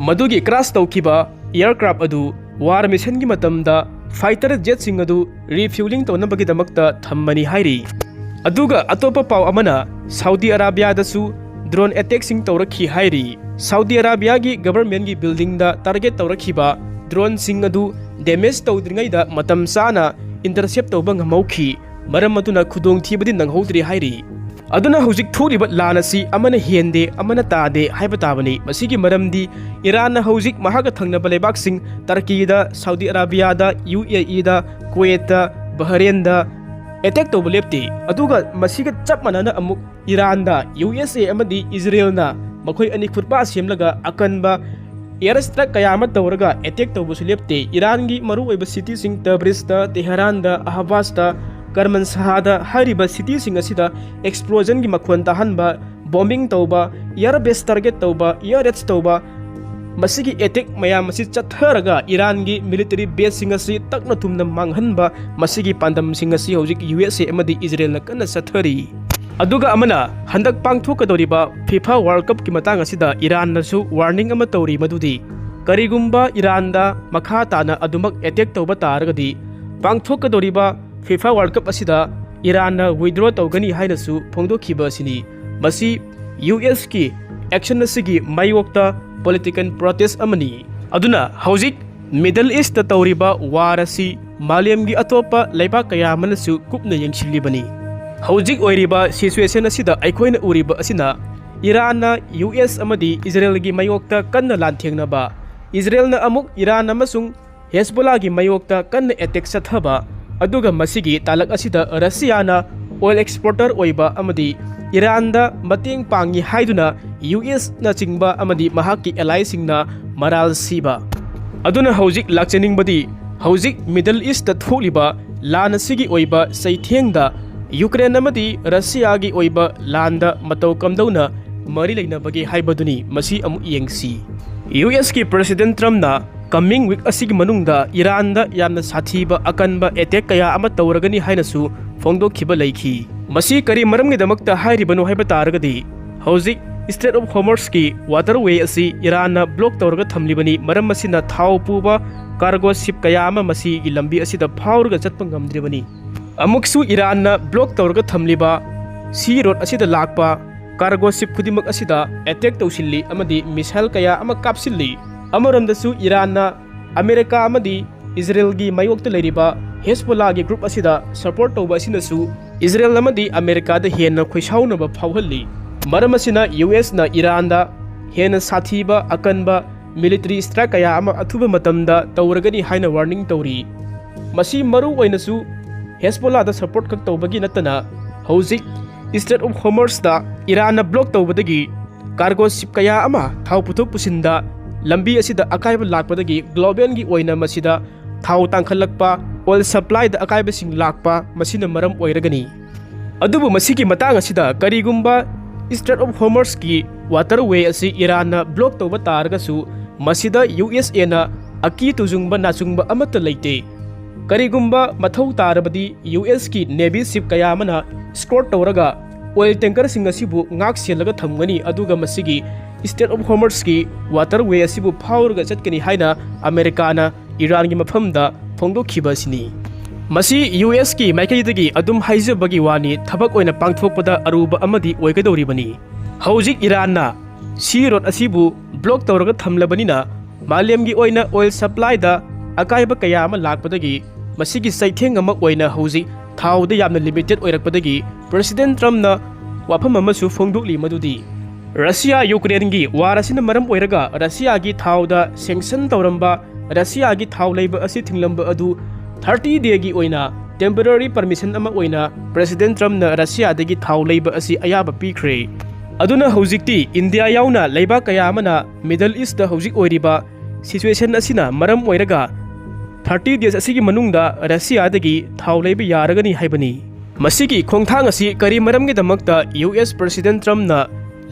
ꯃꯗꯨꯒꯤ ꯀ꯭ꯔꯥꯁ ꯇꯧꯈꯤꯕ ꯑꯦꯌꯔꯀ꯭ꯔꯥꯐ ꯑꯗꯨ ꯋꯥꯔ ꯃꯤꯁꯟꯒꯤ ꯃꯇꯝꯗ ꯐꯥꯏꯇꯔ ꯖꯦꯠꯁꯤꯡ ꯑꯗꯨ ꯔꯤꯐ꯭ꯌꯨꯂꯤꯡ ꯇꯧꯅꯕꯒꯤꯗꯃꯛꯇ ꯊꯝꯕꯅꯤ ꯍꯥꯏꯔꯤ꯫ ꯑꯗꯨꯒ ꯑꯇꯣꯞꯄ ꯄꯥꯎ ꯑꯃꯅ ꯁꯥꯎꯗꯤ ꯑꯔꯥꯕꯤꯌꯥꯗꯁꯨ ꯗ꯭ꯔꯣꯟ ꯑꯦꯇꯦꯛꯁꯤꯡ ꯇꯧꯔꯛꯈꯤ ꯍꯥꯏꯔꯤ꯫ ꯁꯥꯎꯗꯤ ꯑꯔꯥꯕꯤꯌꯥꯒꯤ ꯒꯕꯔꯃꯦꯟꯒꯤ ꯕꯤꯜꯗꯤꯡꯗ ꯇꯥꯔꯒꯦꯠ ꯇꯧꯔꯛꯈꯤꯕ ꯗ꯭ꯔꯣꯟꯁꯤꯡ ꯑꯗꯨ ꯗꯦꯃꯦꯖ ꯇꯧꯗ꯭ꯔꯤꯉꯩꯗ ꯃꯇꯝ ꯆꯥꯅ ꯏꯟꯇꯔꯁꯦꯞ ꯇꯧꯕ ꯉꯝꯍꯧꯈꯤ꯫ ꯃꯔꯝ ꯑꯗꯨꯅ ꯈꯨꯗꯣꯡꯊꯤꯕꯗꯤ ꯅꯪꯍꯧꯗ꯭ꯔꯤ ꯍꯥꯏꯔꯤ꯫ ꯑꯗꯨꯅ ꯍꯧꯖꯤꯛ ꯊꯣꯛꯂꯤꯕ ꯂꯥꯟ ꯑꯁꯤ ꯑꯃꯅ ꯍꯦꯟꯗꯦ, ꯑꯃꯅ ꯇꯥꯗꯦ ꯍꯥꯏꯕ ꯇꯥꯕꯅꯤ꯫ ꯃꯁꯤꯒꯤ ꯃꯔꯝꯗꯤ ꯏꯔꯥꯟꯅ ꯍꯧꯖꯤꯛ ꯃꯍꯥꯛꯀ ꯊꯪꯅꯕ ꯂꯩꯕꯥꯛꯁꯤꯡ ꯇꯔꯀꯤꯗ, ꯁꯥꯎꯗꯤ ꯑꯔꯥꯕꯤꯌꯥꯗ, ꯌꯨ ꯑꯦ ꯏꯗ, ꯀꯨꯋꯦꯠꯇ, ꯕꯍꯔꯦꯟꯗ ꯑꯦꯇꯦꯛ ꯇꯧꯕ ꯂꯦꯞꯇꯦ꯫ ꯑꯗꯨꯒ ꯃꯁꯤꯒ ꯆꯞ ꯃꯥꯟꯅꯅ ꯑꯃꯨꯛ ꯏꯔꯥꯟꯗ ꯌꯨ ꯑꯦꯁ ꯑꯦ ꯑꯃꯗꯤ ꯏꯖꯔꯦꯜꯅ ꯃꯈꯣꯏ ꯑꯅꯤ ꯈꯨꯠꯄꯥ ꯁꯦꯝꯂꯒ ꯑꯀꯟꯕ ꯑꯦꯌꯔ ꯁ꯭ꯇ꯭ꯔꯥꯏꯛ ꯀꯌꯥ ꯑꯃ ꯇꯧꯔꯒ ꯑꯦꯇꯦꯛ ꯇꯧꯕꯁꯨ ꯂꯦꯞꯇꯦ꯫ ꯏꯔꯥꯟꯒꯤ ꯃꯔꯨꯑꯣꯏꯕ ꯁꯤꯇꯤꯁꯤꯡ ꯇꯕ꯭ꯔꯤꯖꯇ, ꯇꯦꯍꯔꯥꯟꯗ, ꯑꯍꯕꯥꯖꯇ, ꯀꯔꯃꯟ ꯁꯍꯥꯗ ꯍꯥꯏꯔꯤꯕ ꯁꯤꯇꯤꯁꯤꯡ ꯑꯁꯤꯗ ꯑꯦꯛꯁꯄ꯭ꯂꯣꯖꯟꯒꯤ ꯃꯈꯣꯟ ꯇꯥꯍꯟꯕ, ꯕꯣꯝꯕꯤꯡ ꯇꯧꯕ, ꯑꯦꯌꯔ ꯕꯦꯁ ꯇꯥꯔꯒꯦꯠ ꯇꯧꯕ, ꯑꯦꯌꯔ ꯔꯦꯠꯁ ꯇꯧꯕ, ꯃꯁꯤꯒꯤ ꯑꯦꯇꯦꯛ ꯃꯌꯥꯝ ꯑꯁꯤ ꯆꯠꯊꯔꯒ ꯏꯔꯥꯟꯒꯤ ꯃꯤꯂꯤꯇꯔꯤ ꯕꯦꯁꯁꯤꯡ ꯑꯁꯤ ꯇꯛꯅ ꯊꯨꯝꯅ ꯃꯥꯡꯍꯟꯕ, ꯃꯁꯤꯒꯤ ꯄꯥꯟꯗꯝꯁꯤꯡ ꯑꯁꯤ ꯍꯧꯖꯤꯛ ꯌꯨ ꯑꯦꯁ ꯑꯦ ꯑꯃꯗꯤ ꯏꯖꯔꯦꯜꯅ ꯀꯟꯅ ꯆꯠꯊꯔꯤ꯫ ꯑꯗꯨꯒ ꯑꯃꯅ, ꯍꯟꯗꯛ ꯄꯥꯡꯊꯣꯛꯀꯗꯧꯔꯤꯕ ꯐꯤꯐꯥ ꯋꯥꯔꯜ ꯀꯞꯀꯤ ꯃꯇꯥꯡ ꯑꯁꯤꯗ ꯏꯔꯥꯟꯅꯁꯨ ꯋꯥꯔꯅꯤꯡ ꯑꯃ ꯇꯧꯔꯤ, ꯃꯗꯨꯗꯤ ꯀꯔꯤꯒꯨꯝꯕ ꯏꯔꯥꯟꯗ ꯃꯈꯥ ꯇꯥꯅ ꯑꯗꯨꯃꯛ ꯑꯦꯇꯦꯛ ꯇꯧꯕ ꯇꯥꯔꯒꯗꯤ ꯄꯥꯡꯊꯣꯛꯀꯗꯧꯔꯤꯕ ꯐꯤꯐꯥ ꯋꯥꯔꯜ ꯀꯞ ꯑꯁꯤꯗ ꯏꯔꯥꯟꯅ ꯋꯤꯗ꯭ꯔꯣ ꯇꯧꯒꯅꯤ ꯍꯥꯏꯅꯁꯨ ꯐꯣꯡꯗꯣꯛꯈꯤꯕ ꯑꯁꯤꯅꯤ꯫ ꯃꯁꯤ ꯌꯨ ꯑꯦꯁꯀꯤ ꯑꯦꯛꯁꯟ ꯑꯁꯤꯒꯤ ꯃꯥꯌꯣꯛꯇ ꯄꯣꯂꯤꯇꯤꯀꯦꯜ ꯄ꯭ꯔꯣꯇꯦꯁ ꯑꯃꯅꯤ꯫ ꯑꯗꯨꯅ ꯍꯧꯖꯤꯛ ꯃꯤꯗꯜ ꯏꯁꯇ ꯇꯧꯔꯤꯕ ꯋꯥꯔ ꯑꯁꯤ ꯃꯥꯂꯦꯝꯒꯤ ꯑꯇꯣꯞꯄ ꯂꯩꯕꯥꯛ ꯀꯌꯥ ꯑꯃꯅꯁꯨ ꯀꯨꯞꯅ ꯌꯦꯡꯁꯤꯜꯂꯤꯕꯅꯤ꯫ ꯍꯧꯖꯤꯛ ꯑꯣꯏꯔꯤꯕ ꯁꯤꯆꯨꯋꯦꯁꯟ ꯑꯁꯤꯗ ꯑꯩꯈꯣꯏꯅ ꯎꯔꯤꯕ ꯑꯁꯤꯅ ꯏꯔꯥꯟꯅ ꯌꯨ ꯑꯦꯁ ꯑꯃꯗꯤ ꯏꯖꯔꯦꯜꯒꯤ ꯃꯥꯌꯣꯛꯇ ꯀꯟꯅ ꯂꯥꯟꯊꯦꯡꯅꯕ, ꯏꯖꯔꯦꯜꯅ ꯑꯃꯨꯛ ꯏꯔꯥꯟ ꯑꯃꯁꯨꯡ ꯍꯦꯖꯕꯣꯂꯥꯒꯤ ꯃꯥꯌꯣꯛꯇ ꯀꯟꯅ ꯑꯦꯇꯦꯛ ꯆꯠꯊꯕ, ꯑꯗꯨꯒ ꯃꯁꯤꯒꯤ ꯇꯥꯂꯛ ꯑꯁꯤꯗ ꯔꯁꯤꯌꯥꯅ ꯑꯣꯏꯜ ꯑꯦꯛꯁꯄꯣꯔꯇꯔ ꯑꯣꯏꯕ ꯑꯃꯗꯤ ꯏꯔꯥꯟꯗ ꯃꯇꯦꯡ ꯄꯥꯡꯉꯤ ꯍꯥꯏꯗꯨꯅ ꯌꯨ ꯑꯦꯁꯅꯆꯤꯡꯕ ꯑꯃꯗꯤ ꯃꯍꯥꯛꯀꯤ ꯑꯦꯂꯥꯏꯁꯤꯡꯅ ꯃꯔꯥꯜ ꯁꯤꯕ꯫ ꯑꯗꯨꯅ ꯍꯧꯖꯤꯛ ꯂꯥꯛꯆꯅꯤꯡꯕꯗꯤ, ꯍꯧꯖꯤꯛ ꯃꯤꯗꯜ ꯏꯁꯇ ꯊꯣꯛꯂꯤꯕ ꯂꯥꯟ ꯑꯁꯤꯒꯤ ꯑꯣꯏꯕ ꯆꯩꯊꯦꯡꯗ ꯌꯨꯀ꯭ꯔꯦꯟ ꯑꯃꯗꯤ ꯔꯁꯤꯌꯥꯒꯤ ꯑꯣꯏꯕ ꯂꯥꯟꯗ ꯃꯇꯧ ꯀꯝꯗꯧꯅ ꯃꯔꯤ ꯂꯩꯅꯕꯒꯦ ꯍꯥꯏꯕꯗꯨꯅꯤ꯫ ꯃꯁꯤ ꯑꯃꯨꯛ ꯌꯦꯡꯁꯤ꯫ ꯌꯨ ꯑꯦꯁꯀꯤ ꯄ꯭ꯔꯦꯁꯤꯗꯦꯟ ꯇ꯭ꯔꯝꯞꯅ ꯀꯃꯤꯡ ꯋꯤꯛ ꯑꯁꯤꯒꯤ ꯃꯅꯨꯡꯗ ꯏꯔꯥꯟꯗ ꯌꯥꯝꯅ ꯁꯥꯊꯤꯕ ꯑꯀꯟꯕ ꯑꯦꯇꯦꯛ ꯀꯌꯥ ꯑꯃ ꯇꯧꯔꯒꯅꯤ ꯍꯥꯏꯅꯁꯨ ꯐꯣꯡꯗꯣꯛꯈꯤꯕ ꯂꯩꯈꯤ꯫ ꯃꯁꯤ ꯀꯔꯤ ꯃꯔꯝꯒꯤꯗꯃꯛꯇ ꯍꯥꯏꯔꯤꯕꯅꯣ ꯍꯥꯏꯕ ꯇꯥꯔꯒꯗꯤ, ꯍꯧꯖꯤꯛ ꯏꯁꯇ꯭ꯔꯦꯠ ꯑꯣꯐ ꯍꯣꯃꯔꯁꯀꯤ ꯋꯥꯇꯔꯋꯦ ꯑꯁꯤ ꯏꯔꯥꯟꯅ ꯕ꯭ꯂꯣꯛ ꯇꯧꯔꯒ ꯊꯝꯂꯤꯕꯅꯤ꯫ ꯃꯔꯝ ꯑꯁꯤꯅ ꯊꯥꯎ ꯄꯨꯕ ꯀꯥꯔꯒꯣ ꯁꯤꯞ ꯀꯌꯥ ꯑꯃ ꯃꯁꯤꯒꯤ ꯂꯝꯕꯤ ꯑꯁꯤꯗ ꯐꯥꯎꯔꯒ ꯆꯠꯄ ꯉꯝꯗ꯭ꯔꯤꯕꯅꯤ꯫ ꯑꯃꯨꯛꯁꯨ ꯏꯔꯥꯟꯅ ꯕ꯭ꯂꯣꯛ ꯇꯧꯔꯒ ꯊꯝꯂꯤꯕ ꯁꯤ ꯔꯣꯗ ꯑꯁꯤꯗ ꯂꯥꯛꯄ ꯀꯥꯔꯒꯣ ꯁꯤꯞ ꯈꯨꯗꯤꯡꯃꯛ ꯑꯁꯤꯗ ꯑꯦꯇꯦꯛ ꯇꯧꯁꯤꯜꯂꯤ ꯑꯃꯗꯤ ꯃꯤꯁꯥꯏꯜ ꯀꯌꯥ ꯑꯃ ꯀꯥꯞꯁꯤꯜꯂꯤ꯫ ꯑꯃꯔꯣꯝꯗꯁꯨ ꯏꯔꯥꯟꯅ ꯑꯃꯦꯔꯤꯀꯥ ꯑꯃꯗꯤ ꯏꯖꯔꯦꯜꯒꯤ ꯃꯥꯌꯣꯛꯇ ꯂꯩꯔꯤꯕ ꯍꯦꯁꯕꯣꯂꯥꯒꯤ ꯒ꯭ꯔꯨꯞ ꯑꯁꯤꯗ ꯁꯄꯣꯔꯠ ꯇꯧꯕ ꯑꯁꯤꯅꯁꯨ ꯏꯖꯔꯦꯜ ꯑꯃꯗꯤ ꯑꯃꯦꯔꯤꯀꯥꯗ ꯍꯦꯟꯅ ꯈꯣꯏꯁꯥꯎꯅꯕ ꯐꯥꯎꯍꯜꯂꯤ꯫ ꯃꯔꯝ ꯑꯁꯤꯅ ꯌꯨ ꯑꯦꯁꯅ ꯏꯔꯥꯟꯗ ꯍꯦꯟꯅ ꯁꯥꯊꯤꯕ ꯑꯀꯟꯕ ꯃꯤꯂꯤꯇꯔꯤ ꯁ꯭ꯇ꯭ꯔꯥꯏꯛ ꯀꯌꯥ ꯑꯃ ꯑꯊꯨꯕ ꯃꯇꯝꯗ ꯇꯧꯔꯒꯅꯤ ꯍꯥꯏꯅ ꯋꯥꯔꯅꯤꯡ ꯇꯧꯔꯤ꯫ ꯃꯁꯤ ꯃꯔꯨ ꯑꯣꯏꯅꯁꯨ ꯍꯦꯁꯕꯣꯂꯥꯗ ꯁꯄꯣꯔꯠ ꯈꯛ ꯇꯧꯕꯒꯤ ꯅꯠꯇꯅ, ꯍꯧꯖꯤꯛ ꯏꯁꯇ꯭ꯔꯦꯠ ꯑꯣꯐ ꯍꯣꯃꯔꯁꯇ ꯏꯔꯥꯟꯅ ꯕ꯭ꯂꯣꯛ ꯇꯧꯕꯗꯒꯤ ꯀꯥꯔꯒꯣ ꯁꯤꯞ ꯀꯌꯥ ꯑꯃ ꯊꯥꯎ ꯄꯨꯊꯣꯛ ꯄꯨꯁꯤꯟꯗ ꯂꯝꯕꯤ ꯑꯁꯤꯗ ꯑꯀꯥꯏꯕ ꯂꯥꯛꯄꯗꯒꯤ ꯒ꯭ꯂꯣꯕꯦꯜꯒꯤ ꯑꯣꯏꯅ ꯃꯁꯤꯗ ꯊꯥꯎ ꯇꯥꯡꯈꯠꯂꯛꯄ, ꯑꯣꯏꯜ ꯁꯄ꯭ꯂꯥꯏꯗ ꯑꯀꯥꯏꯕꯁꯤꯡ ꯂꯥꯛꯄ ꯃꯁꯤꯅ ꯃꯔꯝ ꯑꯣꯏꯔꯒꯅꯤ꯫ ꯑꯗꯨꯕꯨ ꯃꯁꯤꯒꯤ ꯃꯇꯥꯡ ꯑꯁꯤꯗ ꯀꯔꯤꯒꯨꯝꯕ ꯏꯁꯇ꯭ꯔꯦꯠ ꯑꯣꯐ ꯍꯣꯃꯔꯁꯀꯤ ꯋꯥꯇꯔꯋꯦ ꯑꯁꯤ ꯏꯔꯥꯟꯅ ꯕ꯭ꯂꯣꯛ ꯇꯧꯕ ꯇꯥꯔꯒꯁꯨ, ꯃꯁꯤꯗ ꯌꯨ ꯑꯦꯁ ꯑꯦꯅ ꯑꯀꯤ ꯇꯨꯖꯨꯡꯕ ꯅꯥꯆꯨꯡꯕ ꯑꯃꯠꯇ ꯂꯩꯇꯦ꯫ ꯀꯔꯤꯒꯨꯝꯕ ꯃꯊꯧ ꯇꯥꯔꯕꯗꯤ ꯌꯨ ꯑꯦꯁꯀꯤ ꯅꯦꯚꯤ ꯁꯤꯞ ꯀꯌꯥ ꯑꯃꯅ ꯏꯁꯀꯣꯔꯠ ꯇꯧꯔꯒ ꯑꯣꯏꯜ ꯇꯦꯡꯀꯔꯁꯤꯡ ꯑꯁꯤꯕꯨ ꯉꯥꯛ ꯁꯦꯜꯂꯒ ꯊꯝꯒꯅꯤ, ꯑꯗꯨꯒ ꯃꯁꯤꯒꯤ ꯏꯁꯇ꯭ꯔꯦꯠ ꯑꯣꯐ ꯍꯣꯃꯔꯁꯀꯤ ꯋꯥꯇꯔꯋꯦ ꯑꯁꯤꯕꯨ ꯐꯥꯎꯔꯒ ꯆꯠꯀꯅꯤ ꯍꯥꯏꯅ ꯑꯃꯦꯔꯤꯀꯥꯅ ꯏꯔꯥꯟꯒꯤ ꯃꯐꯝꯗ ꯐꯣꯡꯗꯣꯛꯈꯤꯕ ꯑꯁꯤꯅꯤ꯫ ꯃꯁꯤ ꯌꯨ ꯑꯦꯁꯀꯤ ꯃꯥꯏꯀꯩꯗꯒꯤ ꯑꯗꯨꯝ ꯍꯥꯏꯖꯕꯒꯤ ꯋꯥꯅꯤ, ꯊꯕꯛ ꯑꯣꯏꯅ ꯄꯥꯡꯊꯣꯛꯄꯗ ꯑꯔꯨꯕ ꯑꯃꯗꯤ ꯑꯣꯏꯒꯗꯧꯔꯤꯕꯅꯤ꯫ ꯍꯧꯖꯤꯛ ꯏꯔꯥꯟꯅ ꯁꯤ ꯔꯣꯗ ꯑꯁꯤꯕꯨ ꯕ꯭ꯂꯣꯛ ꯇꯧꯔꯒ ꯊꯝꯂꯕꯅꯤꯅ, ꯃꯥꯂꯦꯝꯒꯤ ꯑꯣꯏꯅ ꯑꯣꯏꯜ ꯁꯄ꯭ꯂꯥꯏꯗ ꯑꯀꯥꯏꯕ ꯀꯌꯥ ꯑꯃ ꯂꯥꯛꯄꯗꯒꯤ ꯃꯁꯤꯒꯤ ꯆꯩꯊꯦꯡ ꯑꯃ ꯑꯣꯏꯅ ꯍꯧꯖꯤꯛ ꯊꯥꯎꯗ ꯌꯥꯝꯅ ꯂꯤꯃꯤꯇꯦꯠ ꯑꯣꯏꯔꯛꯄꯗꯒꯤ ꯄ꯭ꯔꯦꯁꯤꯗꯦꯟ ꯇ꯭ꯔꯝꯞꯅ ꯋꯥꯐꯝ ꯑꯃꯁꯨ ꯐꯣꯡꯗꯣꯛꯂꯤ, ꯃꯗꯨꯗꯤ ꯔꯁꯤꯌꯥ ꯌꯨꯀ꯭ꯔꯦꯟꯒꯤ ꯋꯥꯔ ꯑꯁꯤꯅ ꯃꯔꯝ ꯑꯣꯏꯔꯒ ꯔꯁꯤꯌꯥꯒꯤ ꯊꯥꯎꯗ ꯁꯦꯡꯁꯟ ꯇꯧꯔꯝꯕ, ꯔꯁꯤꯌꯥꯒꯤ ꯊꯥꯎ ꯂꯩꯕ ꯑꯁꯤ ꯊꯤꯡꯂꯝꯕ ꯑꯗꯨ ꯊꯥꯔꯇꯤ ꯗꯦꯒꯤ ꯑꯣꯏꯅ temporary permission ꯑꯃ ꯑꯣꯏꯅ ꯄ꯭ꯔꯦꯁꯤꯗꯦꯟ ꯇ꯭ꯔꯝꯞꯅ ꯔꯁꯤꯌꯥꯗꯒꯤ ꯊꯥꯎ ꯂꯩꯕ ꯑꯁꯤ ꯑꯌꯥꯕ ꯄꯤꯈ꯭ꯔꯦ꯫ ꯑꯗꯨꯅ ꯍꯧꯖꯤꯛꯇꯤ ꯏꯟꯗꯤꯌꯥ ꯌꯥꯎꯅ ꯂꯩꯕꯥꯛ ꯀꯌꯥ ꯑꯃꯅ ꯃꯤꯗꯜ ꯏꯁꯇ ꯍꯧꯖꯤꯛ ꯑꯣꯏꯔꯤꯕ ꯁꯤꯆꯨꯋꯦꯁꯟ ꯑꯁꯤꯅ ꯃꯔꯝ ꯑꯣꯏꯔꯒ ꯊꯥꯔꯇꯤ ꯗꯦꯖ ꯑꯁꯤꯒꯤ ꯃꯅꯨꯡꯗ ꯔꯁꯤꯌꯥꯗꯒꯤ ꯊꯥꯎ ꯂꯩꯕ ꯌꯥꯔꯒꯅꯤ ꯍꯥꯏꯕꯅꯤ꯫ ꯃꯁꯤꯒꯤ ꯈꯣꯡꯊꯥꯡ ꯑꯁꯤ ꯀꯔꯤ ꯃꯔꯝꯒꯤꯗꯃꯛꯇ ꯌꯨ ꯑꯦꯁ ꯄ꯭ꯔꯦꯁꯤꯗꯦꯟ ꯇ꯭ꯔꯝꯞꯅ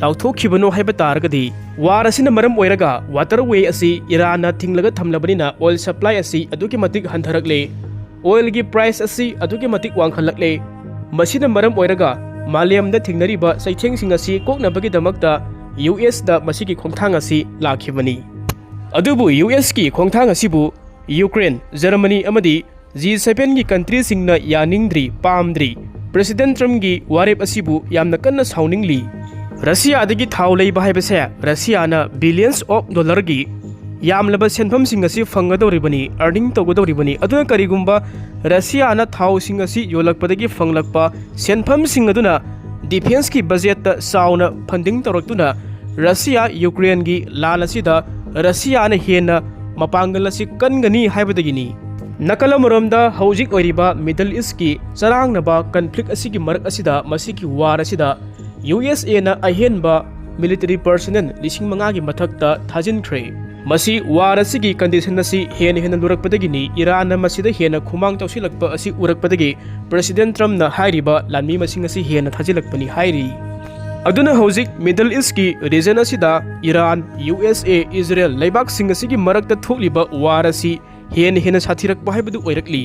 ꯂꯥꯎꯊꯣꯛꯈꯤꯕꯅꯣ ꯍꯥꯏꯕ ꯇꯥꯔꯒꯗꯤ, ꯋꯥꯔ ꯑꯁꯤꯅ ꯃꯔꯝ ꯑꯣꯏꯔꯒ ꯋꯥꯇꯔ ꯋꯦ ꯑꯁꯤ ꯏꯔꯥꯟꯅ ꯊꯤꯡꯂꯒ ꯊꯝꯂꯕꯅꯤꯅ ꯑꯣꯏꯜ ꯁꯄ꯭ꯂꯥꯏ ꯑꯁꯤ ꯑꯗꯨꯛꯀꯤ ꯃꯇꯤꯛ ꯍꯟꯊꯔꯛꯂꯦ꯫ ꯑꯣꯏꯜꯒꯤ ꯄ꯭ꯔꯥꯏꯁ ꯑꯁꯤ ꯑꯗꯨꯛꯀꯤ ꯃꯇꯤꯛ ꯋꯥꯡꯈꯠꯂꯛꯂꯦ꯫ ꯃꯁꯤꯅ ꯃꯔꯝ ꯑꯣꯏꯔꯒ ꯃꯥꯂꯦꯝꯗ ꯊꯦꯡꯅꯔꯤꯕ ꯆꯩꯊꯦꯡꯁꯤꯡ ꯑꯁꯤ ꯀꯣꯛꯅꯕꯒꯤꯗꯃꯛꯇ ꯌꯨ ꯑꯦꯁꯇ ꯃꯁꯤꯒꯤ ꯈꯣꯡꯊꯥꯡ ꯑꯁꯤ ꯂꯥꯛꯈꯤꯕꯅꯤ꯫ ꯑꯗꯨꯕꯨ ꯌꯨ ꯑꯦꯁꯀꯤ ꯈꯣꯡꯊꯥꯡ ꯑꯁꯤꯕꯨ ꯌꯨꯀ꯭ꯔꯦꯟ, ꯖꯔꯃꯅꯤ ꯑꯃꯗꯤ ꯖꯤ ꯁꯚꯦꯟꯒꯤ ꯀꯟꯇ꯭ꯔꯤꯁꯤꯡꯅ ꯌꯥꯅꯤꯡꯗ꯭ꯔꯤ, ꯄꯥꯝꯗ꯭ꯔꯤ꯫ ꯄ꯭ꯔꯦꯁꯤꯗꯦꯟ ꯇ꯭ꯔꯝꯞꯀꯤ ꯋꯥꯔꯦꯞ ꯑꯁꯤꯕꯨ ꯌꯥꯝꯅ ꯀꯟꯅ ꯁꯥꯎꯅꯤꯡꯂꯤ꯫ ꯔꯁꯤꯌꯥꯗꯒꯤ ꯊꯥꯎ ꯂꯩꯕ ꯍꯥꯏꯕꯁꯦ ꯔꯁꯤꯌꯥꯅ ꯕꯤꯂꯤꯌꯟꯁ ꯑꯣꯐ ꯗꯣꯂꯔꯒꯤ ꯌꯥꯝꯂꯕ ꯁꯦꯟꯐꯝꯁꯤꯡ ꯑꯁꯤ ꯐꯪꯒꯗꯧꯔꯤꯕꯅꯤ, ꯑꯔꯅꯤꯡ ꯇꯧꯒꯗꯧꯔꯤꯕꯅꯤ꯫ ꯑꯗꯨꯅ ꯀꯔꯤꯒꯨꯝꯕ ꯔꯁꯤꯌꯥꯅ ꯊꯥꯎꯁꯤꯡ ꯑꯁꯤ ꯌꯣꯜꯂꯛꯄꯗꯒꯤ ꯐꯪꯂꯛꯄ ꯁꯦꯟꯐꯝꯁꯤꯡ ꯑꯗꯨꯅ ꯗꯤꯐꯦꯟꯁꯀꯤ ꯕꯖꯦꯠꯇ ꯆꯥꯎꯅ ꯐꯟꯗꯤꯡ ꯇꯧꯔꯛꯇꯨꯅ ꯔꯁꯤꯌꯥ ꯌꯨꯀ꯭ꯔꯦꯟꯒꯤ ꯂꯥꯟ ꯑꯁꯤꯗ ꯔꯁꯤꯌꯥꯅ ꯍꯦꯟꯅ ꯃꯄꯥꯡꯒꯜ ꯑꯁꯤ ꯀꯟꯒꯅꯤ ꯍꯥꯏꯕꯗꯒꯤꯅꯤ꯫ ꯅꯥꯀꯜ ꯑꯃꯔꯣꯝꯗ ꯍꯧꯖꯤꯛ ꯑꯣꯏꯔꯤꯕ ꯃꯤꯗꯜ ꯏꯁꯀꯤ ꯆꯔꯥꯡꯅꯕ ꯀꯟꯐ꯭ꯂꯤꯛ ꯑꯁꯤꯒꯤ ꯃꯔꯛ ꯑꯁꯤꯗ ꯃꯁꯤꯒꯤ ꯋꯥꯔ ꯑꯁꯤꯗ ꯌꯨ ꯑꯦꯁ ꯑꯦꯅ ꯑꯍꯦꯟꯕ ꯃꯤꯂꯤꯇꯔꯤ ꯄꯔꯁꯅꯦꯜ ꯂꯤꯁꯤꯡ ꯃꯉꯥꯒꯤ ꯃꯊꯛꯇ ꯊꯥꯖꯤꯟꯈ꯭ꯔꯦ꯫ ꯃꯁꯤ ꯋꯥꯔ ꯑꯁꯤꯒꯤ ꯀꯟꯗꯤꯁꯟ ꯑꯁꯤ ꯍꯦꯟꯅ ꯍꯦꯟꯅ ꯂꯨꯔꯛꯄꯗꯒꯤꯅꯤ ꯏꯔꯥꯟꯅ ꯃꯁꯤꯗ ꯍꯦꯟꯅ ꯈꯨꯃꯥꯡ ꯆꯥꯎꯁꯤꯜꯂꯛꯄ ꯑꯁꯤ ꯎꯔꯛꯄꯗꯒꯤ ꯄ꯭ꯔꯦꯁꯤꯗꯦꯟ ꯇ꯭ꯔꯝꯞꯅ ꯍꯥꯏꯔꯤꯕ ꯂꯥꯟꯃꯤ ꯃꯁꯤꯡ ꯑꯁꯤ ꯍꯦꯟꯅ ꯊꯥꯖꯤꯜꯂꯛꯄꯅꯤ ꯍꯥꯏꯔꯤ꯫ ꯑꯗꯨꯅ ꯍꯧꯖꯤꯛ ꯃꯤꯗꯜ ꯏꯁꯀꯤ ꯔꯤꯖꯟ ꯑꯁꯤꯗ ꯏꯔꯥꯟ, ꯌꯨ ꯑꯦꯁ ꯑꯦ, ꯏꯖꯔꯦꯜ ꯂꯩꯕꯥꯛꯁꯤꯡ ꯑꯁꯤꯒꯤ ꯃꯔꯛꯇ ꯊꯣꯛꯂꯤꯕ ꯋꯥꯔ ꯑꯁꯤ ꯍꯦꯟꯅ ꯍꯦꯟꯅ ꯁꯥꯊꯤꯔꯛꯄ ꯍꯥꯏꯕꯗꯨ ꯑꯣꯏꯔꯛꯂꯤ꯫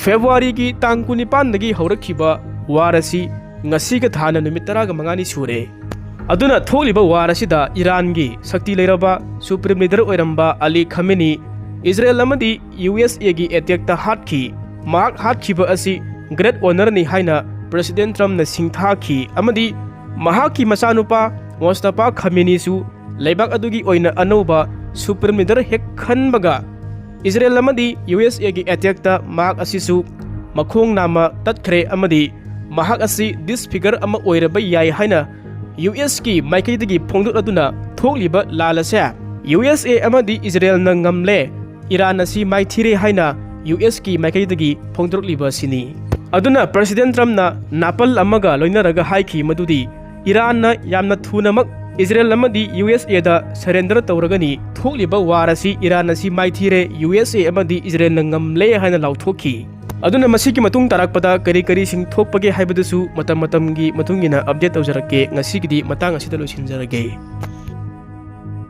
ꯐꯦꯕ꯭ꯔꯨꯋꯥꯔꯤꯒꯤ ꯇꯥꯡ ꯀꯨꯟꯅꯤꯄꯥꯟꯗꯒꯤ ꯍꯧꯔꯛꯈꯤꯕ ꯋꯥꯔ ꯑꯁꯤ ꯉꯁꯤꯒ ꯊꯥꯅ ꯅꯨꯃꯤꯠ ꯇꯔꯥꯒ ꯃꯉꯥꯅꯤ ꯁꯨꯔꯦ꯫ ꯑꯗꯨꯅ ꯊꯣꯛꯂꯤꯕ ꯋꯥꯔ ꯑꯁꯤꯗ ꯏꯔꯥꯟꯒꯤ ꯁꯛꯇꯤ ꯂꯩꯔꯕ ꯁꯨꯄ꯭ꯔꯤꯝ ꯂꯤꯗꯔ ꯑꯣꯏꯔꯝꯕ ꯑꯂꯤ ꯈꯃꯦꯅꯤ ꯏꯖꯔꯦꯜ ꯑꯃꯗꯤ ꯌꯨ ꯑꯦꯁ ꯑꯦꯒꯤ ꯑꯦꯇꯦꯛꯇ ꯍꯥꯠꯈꯤ꯫ ꯃꯍꯥꯛ ꯍꯥꯠꯈꯤꯕ ꯑꯁꯤ ꯒ꯭ꯔꯦꯠ ꯑꯣꯅꯔꯅꯤ ꯍꯥꯏꯅ ꯄ꯭ꯔꯦꯁꯤꯗꯦꯟ ꯇ꯭ꯔꯝꯞꯅ ꯁꯤꯡꯊꯥꯈꯤ ꯑꯃꯗꯤ ꯃꯍꯥꯛꯀꯤ ꯃꯆꯥꯅꯨꯄꯥ ꯃꯣꯁꯇꯐꯥ ꯈꯃꯦꯅꯤꯁꯨ ꯂꯩꯕꯥꯛ ꯑꯗꯨꯒꯤ ꯑꯣꯏꯅ ꯑꯅꯧꯕ ꯁꯨꯄ꯭ꯔꯤꯝ ꯂꯤꯗꯔ ꯍꯦꯛ ꯈꯟꯕꯒ ꯏꯖꯔꯦꯜ ꯑꯃꯗꯤ ꯌꯨ ꯑꯦꯁ ꯑꯦꯒꯤ ꯑꯦꯇꯦꯛꯇ ꯃꯍꯥꯛ ꯑꯁꯤꯁꯨ ꯃꯈꯣꯡ ꯅꯥꯝꯃ ꯇꯠꯈ꯭ꯔꯦ ꯑꯃꯗꯤ ꯃꯍꯥꯛ ꯑꯁꯤ ꯗꯤꯁꯐꯤꯒꯔ ꯑꯃ ꯑꯣꯏꯔꯕ ꯌꯥꯏ ꯍꯥꯏꯅ ꯌꯨ ꯑꯦꯁꯀꯤ ꯃꯥꯏꯀꯩꯗꯒꯤ ꯐꯣꯡꯗꯣꯛꯂꯗꯨꯅ ꯊꯣꯛꯂꯤꯕ ꯂꯥꯜ ꯑꯁꯦ ꯌꯨ ꯑꯦꯁ ꯑꯦ ꯑꯃꯗꯤ ꯏꯖꯔꯦꯜꯅ ꯉꯝꯂꯦ, ꯏꯔꯥꯟ ꯑꯁꯤ ꯃꯥꯏꯊꯤꯔꯦ ꯍꯥꯏꯅ ꯌꯨ ꯑꯦꯁꯀꯤ ꯃꯥꯏꯀꯩꯗꯒꯤ ꯐꯣꯡꯗꯣꯔꯛꯂꯤꯕ ꯑꯁꯤꯅꯤ꯫ ꯑꯗꯨꯅ President Trumpꯅ ꯅꯥꯄꯜ ꯑꯃꯒ ꯂꯣꯏꯅꯔꯒ ꯍꯥꯏꯈꯤ ꯃꯗꯨꯗꯤ ꯏꯔꯥꯟꯅ ꯌꯥꯝꯅ ꯊꯨꯅꯃꯛ ꯏꯖꯔꯦꯜ ꯑꯃꯗꯤ ꯌꯨ ꯑꯦꯁ ꯑꯦꯗ surrender ꯇꯧꯔꯒꯅꯤ꯫ ꯊꯣꯛꯂꯤꯕ war ꯑꯁꯤ ꯏꯔꯥꯟ ꯑꯁꯤ ꯃꯥꯏꯊꯤꯔꯦ, ꯌꯨ ꯑꯦꯁ ꯑꯦ ꯑꯃꯗꯤ ꯏꯖꯔꯦꯜꯅ ꯉꯝꯂꯦ ꯍꯥꯏꯅ ꯂꯥꯎꯊꯣꯛꯈꯤ꯫ ꯑꯗꯨꯅ ꯃꯁꯤꯒꯤ ꯃꯇꯨꯡ ꯇꯥꯔꯛꯄꯗ ꯀꯔꯤ ꯀꯔꯤꯁꯤꯡ ꯊꯣꯛꯄꯒꯦ ꯍꯥꯏꯕꯗꯨꯁꯨ ꯃꯇꯝ ꯃꯇꯝꯒꯤ ꯃꯇꯨꯡ ꯏꯟꯅ update ꯇꯧꯖꯔꯛꯀꯦ꯫ ꯉꯁꯤꯒꯤꯗꯤ ꯃꯇꯥꯡ ꯑꯁꯤꯗ ꯂꯣꯏꯁꯤꯟꯖꯔꯒꯦ꯫